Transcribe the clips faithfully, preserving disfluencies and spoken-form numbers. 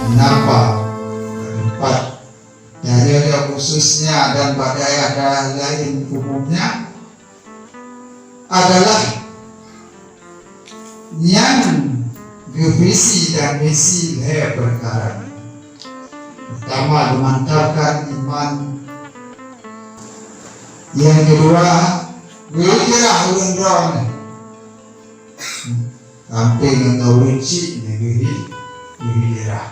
Kenapa tempat, dan khususnya dan bak daerah-daerah lain umumnya adalah nyan geuvisi dan misi lhèe peukara. Pertama, geumantapkan iman. Nyang keudua, geuhijrah ureueng droeneuh. Sampai ngon ureueng chik nyan geuhi-, geuhijrah.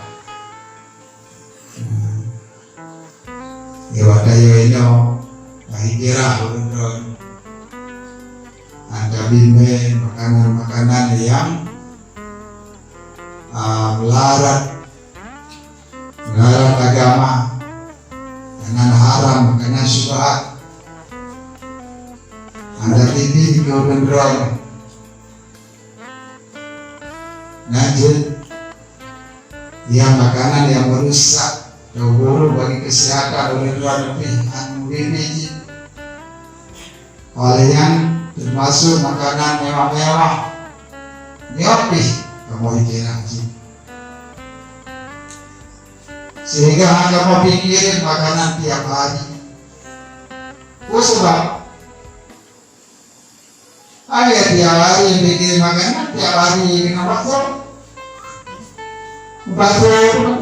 Ya, watèe nyoe inoe, ka hijrah ureueng droeneuh. Hana bimé makanan-makanan nyang, ah, meularat, meularat agama, makanan haram, makanan syubhat. Hana tibi keu ureueng droeneuh. Nah, jeuet nyang makanan nyang meurusak atau buruk bagi kesehatan ureueng droeneuh pih hana bimé jih. Oleh nyan, teumasuk makanan mewah-mewah, nyoe pih kamoe hijrah jih. Sehingga hana kamoe pikiran makanan tiap hari. Peue sabab? Ada tiap hari bikin makanan, tiap hari kena bakso. Bakso tu.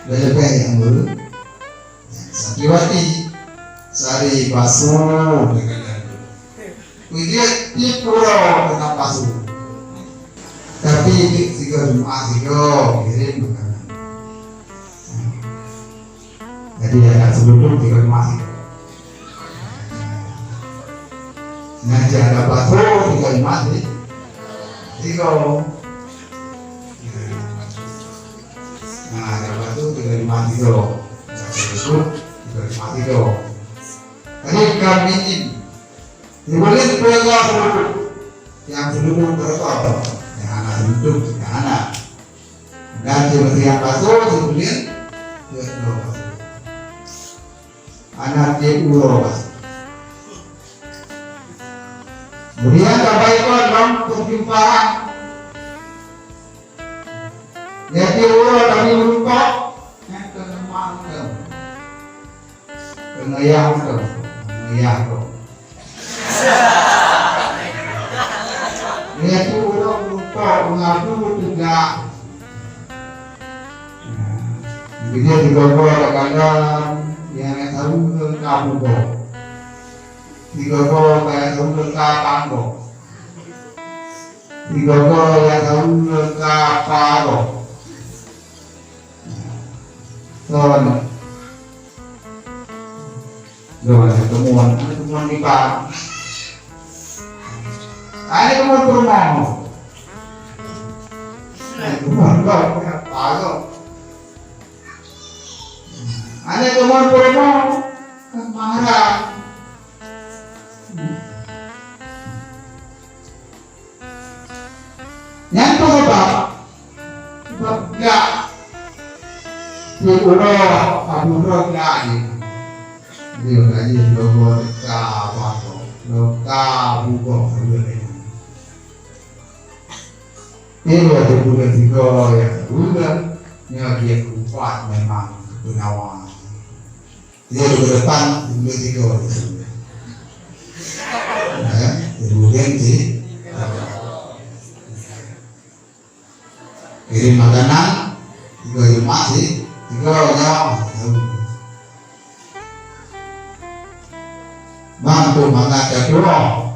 Lebih yang dulu. Santriwati. Sari bakso dengan dulu. Ujian di pura kena bakso. Tapi di tiga rumah tiga kirim makanan. Jadi, ada seluruh tiga rumah tiga. Ngaji ada batu tiga rumah tiga. Nah, ada batu tiga rumah tiga. Ada seluruh tiga rumah tiga. Jadi, kami ini, di boleh tiga seluruh. Yang seluruh berapa? Yang anak seluruh, yang anak. Dan seperti yang batu, kemudian, ya, dua batu. Anak dia ulo. Kemudian, Bapak Ibu, dalam perjumpaan, ya, dia ulo dari lupa, yang keenam. Keungeuyah tu, keungeuyah tu. Dia tu ureueng lupa mengaku tegak. Jadi, tiga-tiga kadang-kadang nyang tahu ke kamu go. Tiga-tiga kadang tahu ke kapan go. Tiga-tiga nyang tahu ke kapan go. Tuan. Loh, ada temuan, ada temuan di bank. Ada temuan perumahan. Ada temuan bank, apa tu? Ada temuan perumahan, kan marah. Nyan peue sabab? Sabab gak. Di uroe Abu Ro gak ni. Dia lagi logo teka apa tu? Loka bugoh dua ni. Ini ada bulan tiga ya, bulan. Nya dia keempat memang kenawa. Dia ke depan, dia tiga. Ya, kemudian di kirim makanan, tiga jemaah sih, tiga orang. Mampu mangat ketua.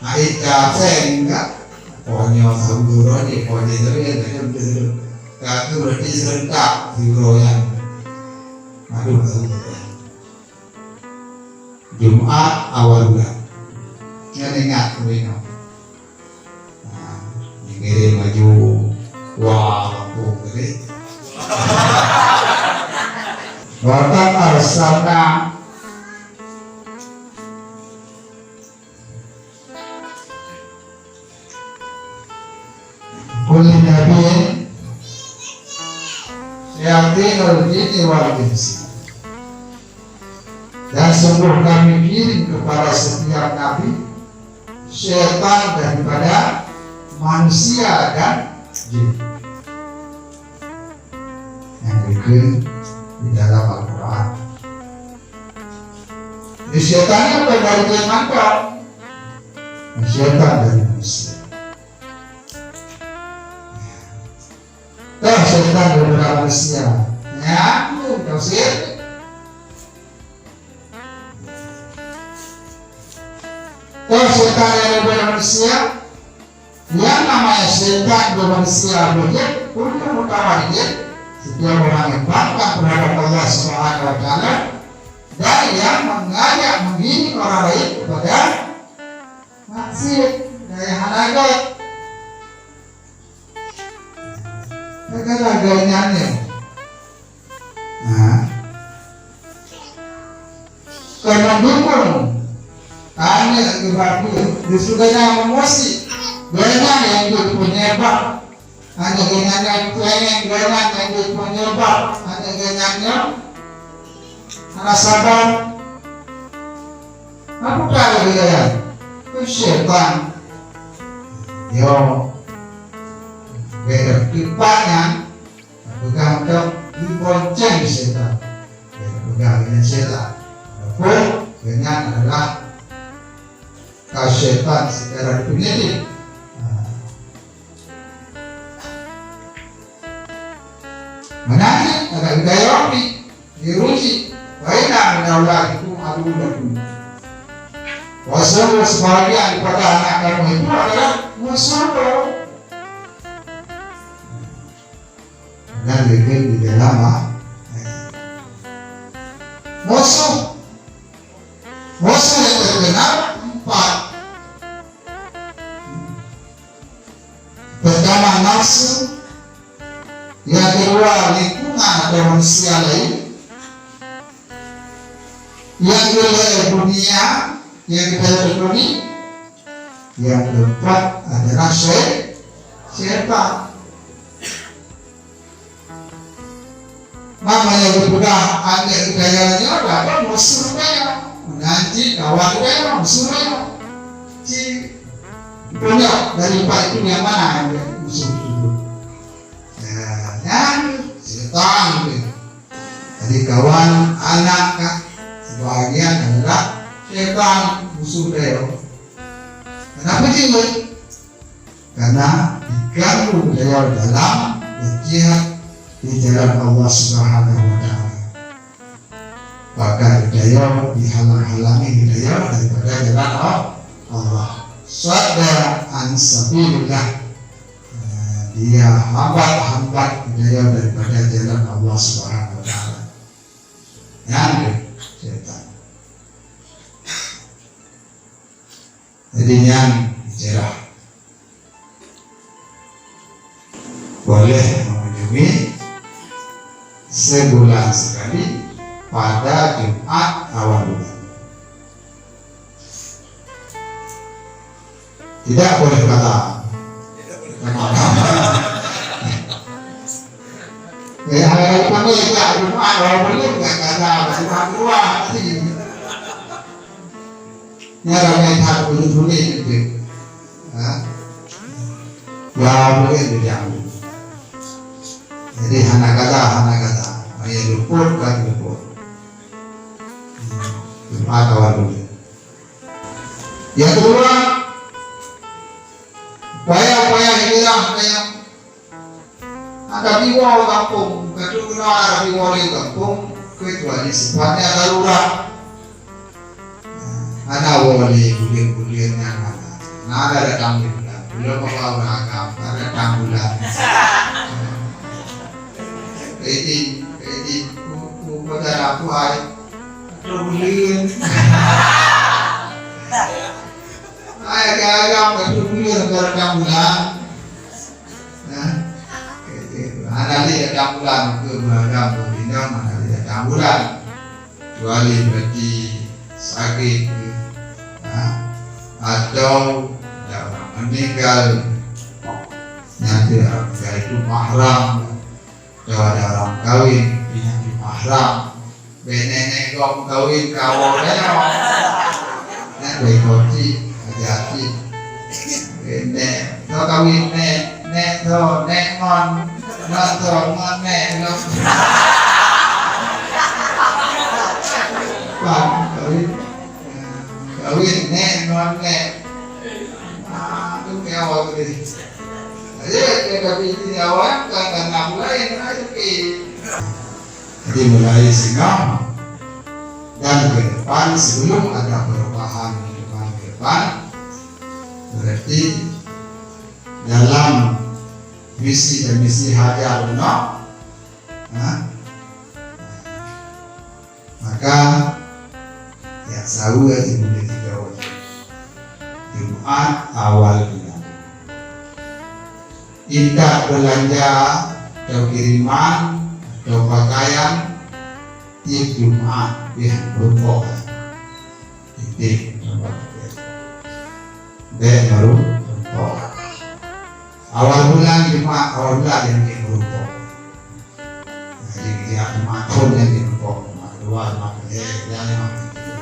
Hai ka seng ka. Ponyo saudara ni, ponyo saudara ni, ka tu berarti serentak di uroe nyan. Aduh, Jumat awal bulan. Nyan ingat ulih nyoe. Nah, ngirim baju. Wah, lampu gede. Wa laqad arsalna kulli nabiyyin syayatinal jinni wal insi. Dan sungguh Kami kirim kepada setiap nabi syaitan daripada manusia dan jin. Dikheun di dalam Al-Quran. Di syaitan nyan bukan dari jin mantong. Syaitan dari manusia. Toh syaitan daripada manusia. Nyan tu tafsir. Toh syaitan daripada manusia. Yang namanya syaitan di manusia beujeuet, kullu mutamarrid, setiap orang yang bangkang terhadap Allah Subhanahu wa Taala dan yang mengajak, mengiring orang lain kepada maksiat, dan yang hana göt. Kadang-kadang nyan, ya. Nah. Karena dukung aneuk geuh bacut, justru gobnyan meumusi, gobnyan nyang jeuet penyebab. Aneuk gobnyan nyang cengeng, gobnyan nyang jeuet penyebab. Aneuk gobnyan nyoe hana sabar. Apa cara gobnyan? Keu syaitan. Yo. Beda tempat nyan. Peugah mantong, dibonceng syaitan. Peugah dengan syaitan. Walaupun dengan adalah ka syaitan secara definitif. Ha. Meunangis, ada budaya Rabbi, diuji. Baina min auladikum aduwwun lakum. Wasungguh sebahagian daripada anak kamu itu adalah musuh kamu. Dan geukheun di dalam, ah, musuh. Musuh yang terkenal empat. Pertama, nafsu. Yang kedua, lingkungan atau manusia lain. Yang kelima, dunia yang kita tekuni. Yang keempat adalah syai-, syaitan. Makanya geupeugah aneuk geutanyoe nyoe adalah musuh geutanyoe. Meunan cit kawan geutanyoe, musuh geutanyoe. Ci, geutanyoe dari empat itu yang mana yang musuh itu? Ya, nyan syaitan itu. Jadi kawan anak kan sebahagian adalah syaitan, musuh geutanyoe. Kenapa cit? Karena diganggu geutanyoe dalam berjihad di jalan Allah Subhanahu wa Taala. Bahkan geutanyoe dihalang-halangi geutanyoe daripada jalan Allah. Sadda an sabilillah. Eh, dia hambat-hambat geutanyoe daripada jalan Allah Subhanahu wa Taala. Nyan tu syaitan. Jadi nyan bicara boleh mengunjungi sebulan sekali pada Jumat awal bulan. Tidak boleh kata. Eh, hari Kamis ya, Jumat awal bulan nggak kata, Jumat dua hari. Nyan ramé that buleuen-buleuen nyan. Ha? Ya, buleuen nyan. Jadi hana kata, hana kata. Maya luput, kan luput. Jumat awal buleuen. Yang kedua, upaya-upaya hijrah yang Ada jiwoe gampông, ka trok keunoe ada jiwoe lé gampông, kecuali sifatnya darurat. Hana woe lé buleuen-buleuen nyan hana. Na ada datang di bulan. Bulan apa urang agam, ada datang bulan. Kredit, kredit, ku, ku, ku, ku, ku, ku, ku, ku, ku, ku, ku, Hai, agam-agam ka trok buleuen, ka datang bulan. Nah, hana lé datang bulan, ke beragam, berpindah, hana lé datang bulan. Kecuali berarti sakit ke, nah, atau ada orang meninggal, nanti orang meninggal itu mahram. Kalau ada orang kawin, ingat di mahram. Bèk nenek gob kawin, kawoe nyoe. Nyan bèk kocik, hati-hati. Nek, to kawin nek, nek to, nek ngon. Atau mana, no? Pan, kawin. Kawin, nek, ngon nek. Ah, tu ke awal tu deh. Aja, ke tapi di awal, kan, kan, nak mulai, nak, oke. Jadi, mulai singoh dan ke depan, sebelum ada perubahan kehidupan ke depan, berarti dalam visi dan misi hajar unoe, ha? Maka, ya, saweue sibeuleuen tiga uroe. Jumat awal bulan. Intat beulanja atau kiriman atau pakaian tiep Jumat pih meurumpok. Tiep Jumat. Bèk meurumpok. Awal bulan Jumat, awal bulan nyang meurumpok. Jadi, dia maklum yang ditempuh, mak dua, mak tiga, dia memang ditempuh.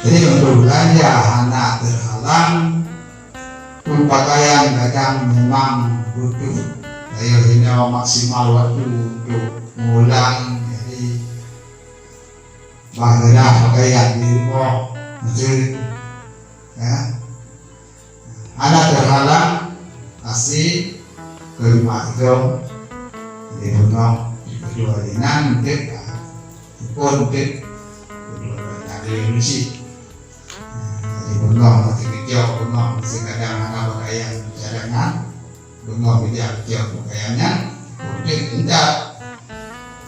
Jadi, untuk beulanja hana teuhalang, pun pakaian kadang memang butuh daya hina maksimal waktu untuk mengulang. Jadi, bah geudah pakaian di rumoh, maksud, ya. Hana teuhalang, asie keu rumoh idong, di beungoh, di keudua di nan, dek, pun dek, keudua di nan, di meusi. Di beungoh, meusi geujok, beungoh, meusi kadang hana pakaian cadangan, beungoh geujak geujok pakaian nyan, pun dek, endak,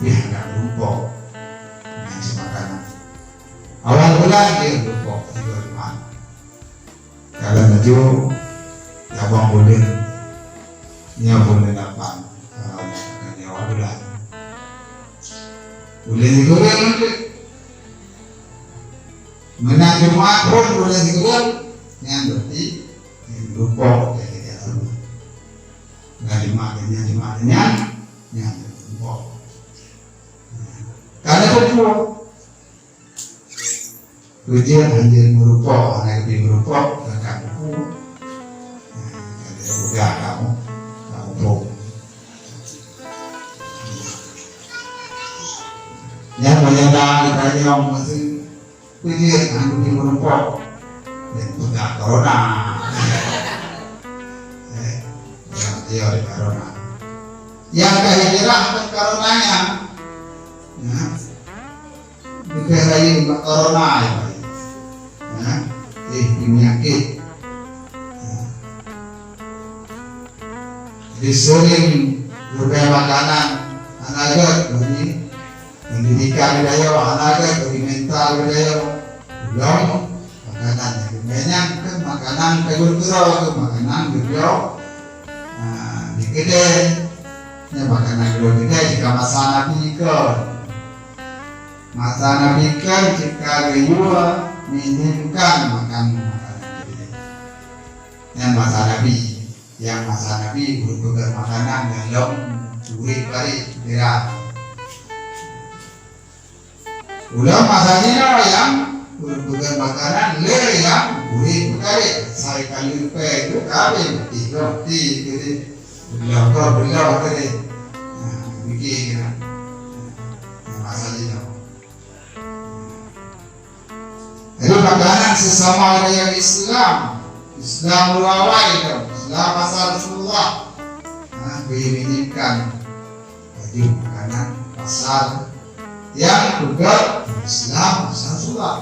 pih hana meurumpok. Nyan cuma kana. Awal bulan dia meurumpok, tiga lima. Kalau laju, labang buleuen, nyoe buleuen lapan, kalau nyoe buleuen. Buleuen sikureueng, meunan Jumat pun buleuen sikureueng, nyan berarti rupok dari Allah. Nah, Jumat nyan, Jumat nyan, nyan rupok. Karena rupok, Ujian anjeun meurupok, hana geubri meurupok, kakak buku. Nah, ada peugah kamu, kamu pun. Nyang meunyoe na geutanyong meusi, ujian hana geubri meurupok. Dan peugah corona. Eh, yang dia ada corona. Yang ka hijrah bukan corona nya. Nah, Leubeh rayeuk bak corona, ya, Pak. Nah, eh, peunyakét. Nah. Jadi sering leubeh makanan, hana gèt bagi pendidikan budaya, hana gèt bagi mental budaya. Belum. Makanan nyang leubeh nyan keuh makanan keudroe, keuh makanan keudroe. Nah, di keudè, nyan makanan keudroe keudè jika masa Nabi kon. Masa Nabi kon jika geuyue minim kan makan makanan keudè. Nyan masa Nabi. Nyang masa Nabi ureueng peugöt makanan nyang lom ureueng parit pira. Ulôn masa jinoe nyang ulôn peugöt makanan lé nyang ureueng peukaret, sai ka leupie geuh ka habéh, roti, roti, geuh, beulôh, beulôh, geuh. Nah, bikin keunan. Nah, masa jinoe. Jadi, makanan sesama budaya Islam, Islam luar awai tu, Islam masa Rasulullah. Nah, diinginkan baju makanan pasar yang juga Islam pasar sulam.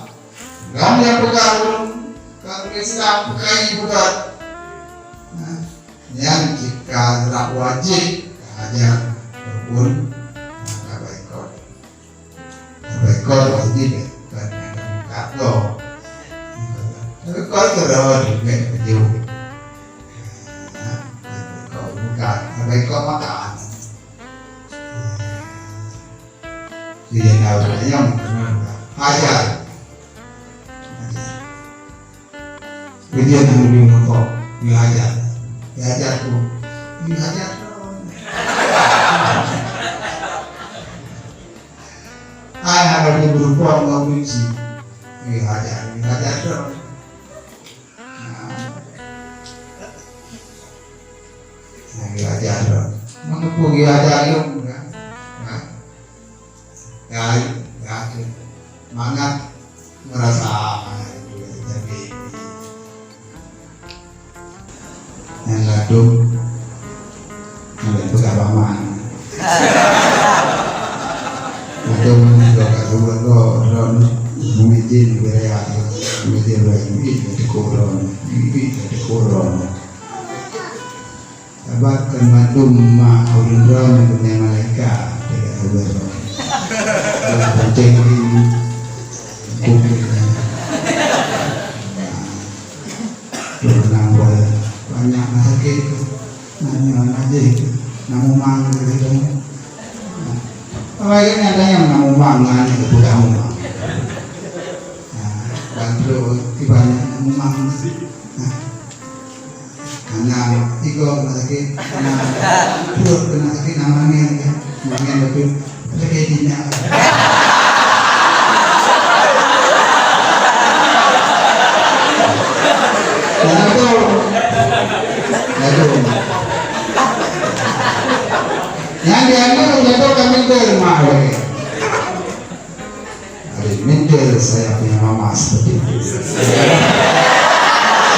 Dan yang pegang ureueng Islam bukan juga. Nah, yang jika gerak wajib ajar ataupun, nah, kabai kot. Kabai kot wajib kan ada buka tu. Tapi kot tu dah wajib kan baju. Nah, kot buka, kabai kot makan. Jadi, yang tahu saya mungkin ada. Ajar. Ajar. Jadi, yang tahu dia mungkin belajar. Belajar tu. Belajar tu. Ai, ada di berupa dengan kunci. Belajar, belajar tu. Nah. Nah, belajar tu. Meunyoe peue geuyue aja lôn, kan? Nah. Ya, ya, mangat meurasa, tapi nyang ladôm, nyang laén peugah bak mak. Ladôm nyoe ka dua droe, droe nyoe, meuizin beuraya, meuizin beuraya, meuizin beuraya, meuizin beuraya. Sabab kan mandum mak ureueng droe nyoe bunoe malaikat, tidak sabar. Dalam pancing ini, hukum ini. Tuh, nang boleh banyak na sakét tu. Nanya aja itu. Namu mang gitu. Apa ini adanya namu mang, nanya itu budak namu mang. Nah, bantu ibaratnya namu mang. Nah. Hana iko keuneuk sakét, hana pruet keuneuk sakét, hana mangén, mangén beutôi. Sakét jinak. Jatuh. Jatuh. Nyang diambil jatuh kami ke rumah lagi. Ada minder saya punya mama seperti itu.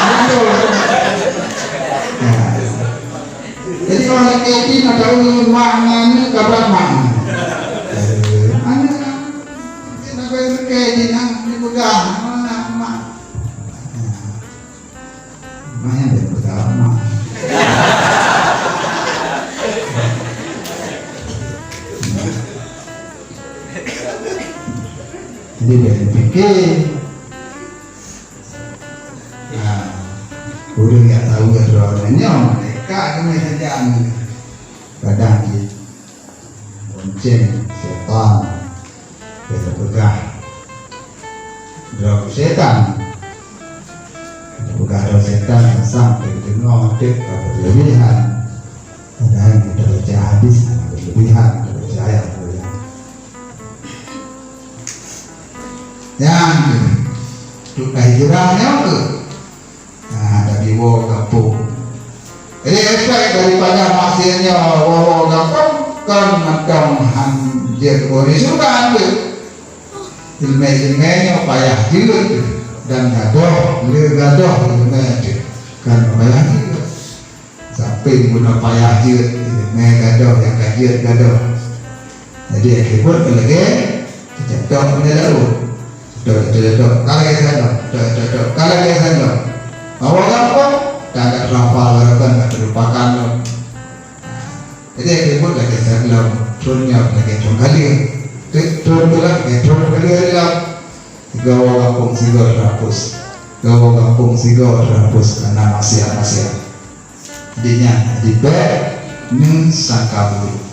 Betul. Nah. Jadi, orang laki itu nak tahu maknanya kabar makna. Eh, mana? Kita nak pergi ke Cina, ni pegang, mana mak? Nah. Lumayan deh, pertama. Jadi, dia fikir, nah, ureueng nyang tahu droe nyoe, malaikat keuneuk sajan. Kadang cit bonceng setan. Bèk tapeugah droe setan. Tapeugah droe setan sampai deungoe teuk ka berlebihan. Padahai kita baca hadis hana berlebihan, kita baca ayat berlebihan. Nyan tu, tu ka hijrah nyoe tu. Nah, tabi woe gampông. Jadi, efek daripada maksiat nyoe woe-woe gampông, kon mantong han jeuet u syeuruga, han jeuet. Ileumèe-ileumèe nyoe payah jeuet dan gadôh, le gadôh ileumèe jeuet, kon payah jeuet. Sampai guna payah jeuet, ileumèe gadôh nyang ka jeuet gadôh. Jadi, akhé buet ka lagèe teucetok bak laôt. Teucetok, teucetok, ka lagèe sinoe, teucetok, ka lagèe sinoe. Awak gampông, dan ka teurapa barokon, ka teulupakan lom. Jadi, akhé buet lagèe sinoe, thôn nyoe lagèe thôn ka lheueh. Thôn, thôn tu lagèe thôn ka lheueh lom. Gawa gampông sigoe teurapus. Gawa gampông sigoe teurapus karena maksiat-maksiat. Di nyan, di bèk neusangka buruk.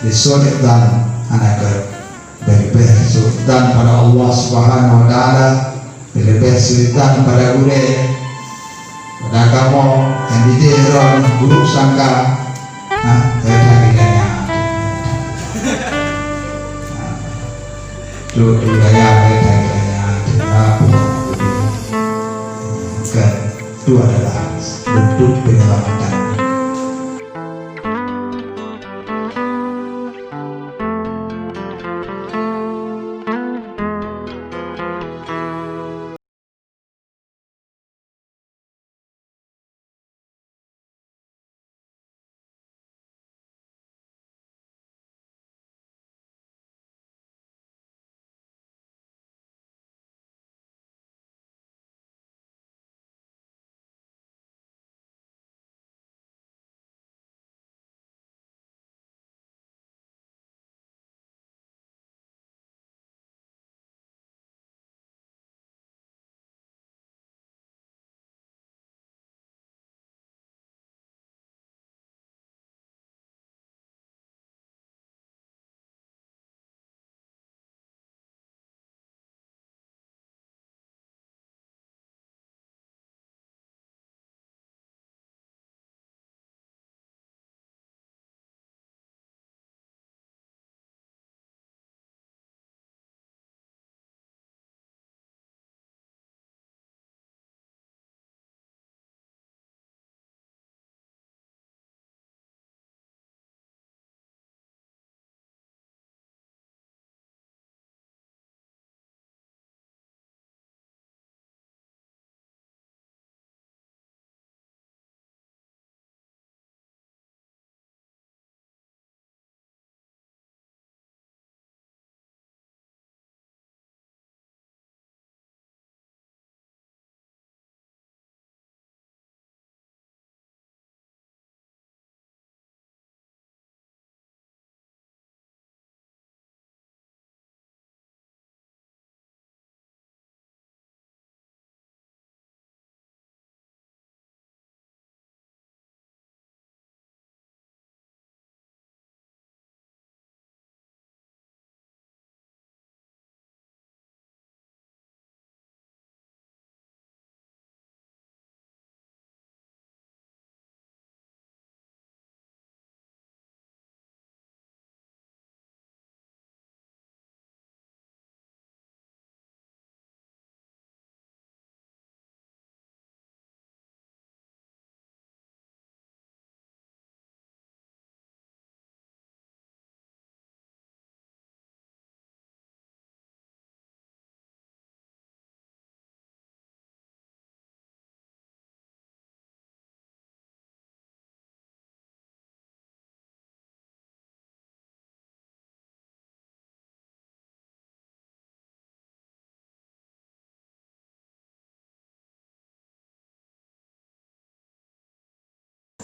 Di su'udzan hana keu, leubeh su'udzan pada Allah Subhanahu wa Taala, leubeh su'udzan pada gurèe, pada kamoe nyang dideh droe buruk sangka. Ha, saya tak ada nanya. Ha. Tu, tu daya